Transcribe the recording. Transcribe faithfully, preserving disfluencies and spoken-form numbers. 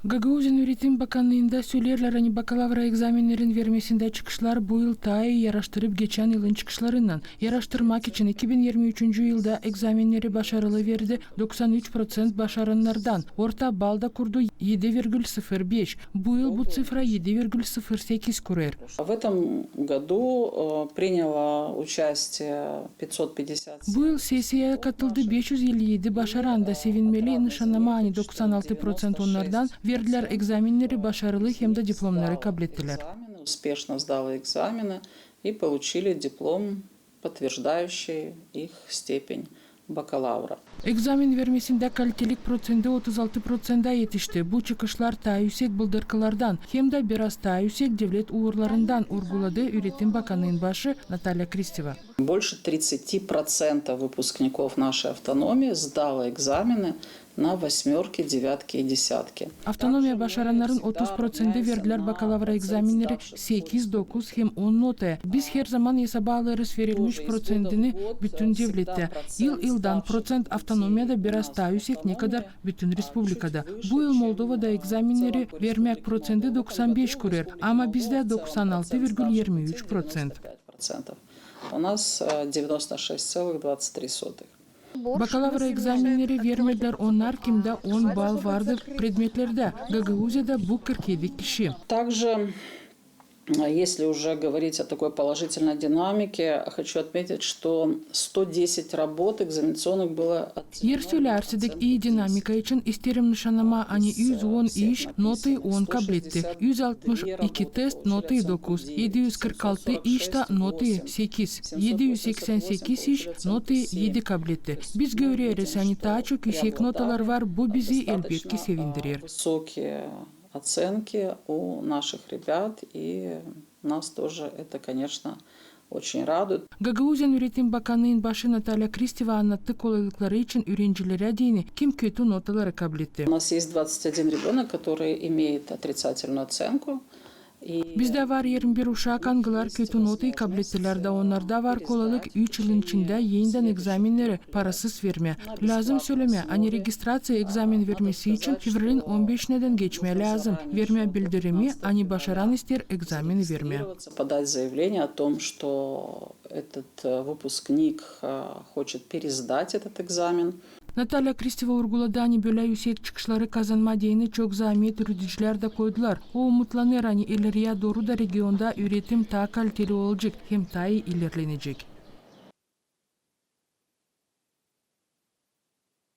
Gagauziyanın üüretim bakannıında söleerlär, ani bakalavra ekzamennerin vermesindä çıkışlar bu yıl taa ii yaraştırıp geçän yılın çıkışlarınnan. Yaraştırmak için iki bin irmi üçüncü yılda ekzamenneri başarılı verdi doksan üç proţent başarannardan. Orta bal da kurdu edi virgül sıfır beş. Bu yıl bu ţifra edi virgül sıfır sekiz kurêr. В этом году, э, приняло участие пятьсот пятьдесят. Bu yıl sesiyaya katıldı beş üz elli edi başaran da. Sevinmeli, nışannama, ani doksan altı proţent onnardan verdilär ekzamenneri başarılı hem dä diplomnarı kablettilär. Экзамены, успешно сдало экзамены и получили диплом, подтверждающий их степень бакалавра. Ekzamen vermesindä kalitelik proţenti otuz altı proţentä etişti. Bu çıkışlar taa üüsek bıldırkılardan hem dä biraz taa üüsek devlet uurlarından, urguladı üüretim bakannıın başı Natalya Kristeva. Больше тридцати процентов выпускников нашей автономии сдало экзамены на восьмёрки, девятки и десятки. Avtonomiya başarannarın otuz proţenti verdilär bakalavra ekzamenneri sekiz, dokuz hem on notaya. Biz herzaman esaba alêrız verilmiş proţentini bütün devlettä. Yıl-yıldan proţent avtonomiyada biraz taa üüsek, nekadar bütün respublikada. Bu yıl Moldovada ekzamenneri vermäk proţenti doksan beş kurêr, ama bizdä doksan altı virgül irmi üç proţent. У нас, э, девяносто шесть целых двадцать три сотых. Bakalavra ekzamenneri vermedilär onnar, kimdä on bal vardı predmetlerdä. Gagauziyada bu kırk edi kişi. Также, э, если уже говорить о такой положительной динамике, хочу отметить, что сто десять работ экзаменационных было оценено. Er sölärsidik ii dinamika için, isteerim nışannama, ani üz on iş notayı on kabletti, üz altmış iki test notayı dokuz, edi üz kırk altı iş taa notayı sekiz, edi üz seksän sekiz iş notayı edi kabletti. Biz göreriz, ani taa çok üüsek notalar var, bu bizi elbetki sevindirer. Высокие оценки у наших ребят, и нас тоже это, конечно, очень радует. Gagauziyanın üüretim bakannıın başı Natalya Kristeva annattı kolaylıkları için üürencilerä deyni, kim kötü notaları kabletti. У нас есть двадцать один ребёнок, который имеет отрицательную оценку. Bizdä var irmi bir uşak, angılar kötü notayı kablettilär, da onnarda var kolaylık üç yılın içindä enidän ekzamenneri parasız vermää. Lääzım sölemää, ani registraţiya ekzamen vermesi için fevralin on beşindän geçmää lääzım, vermää bildirimi, ani başaran isteer ekzameni vermää. Подать заявление о том, что этот, э, выпускник, э, хочет пересдать этот экзамен. Natalya Kristeva urguladı, ani bölä üüsek çıkışları kazanmaa deyni çok zaamet üüredicilär dä koydular. O umutlanêr, ani ileriyä dooru da regionda üüretim taa kaliteli olacek hem taa ii ilerlenecek.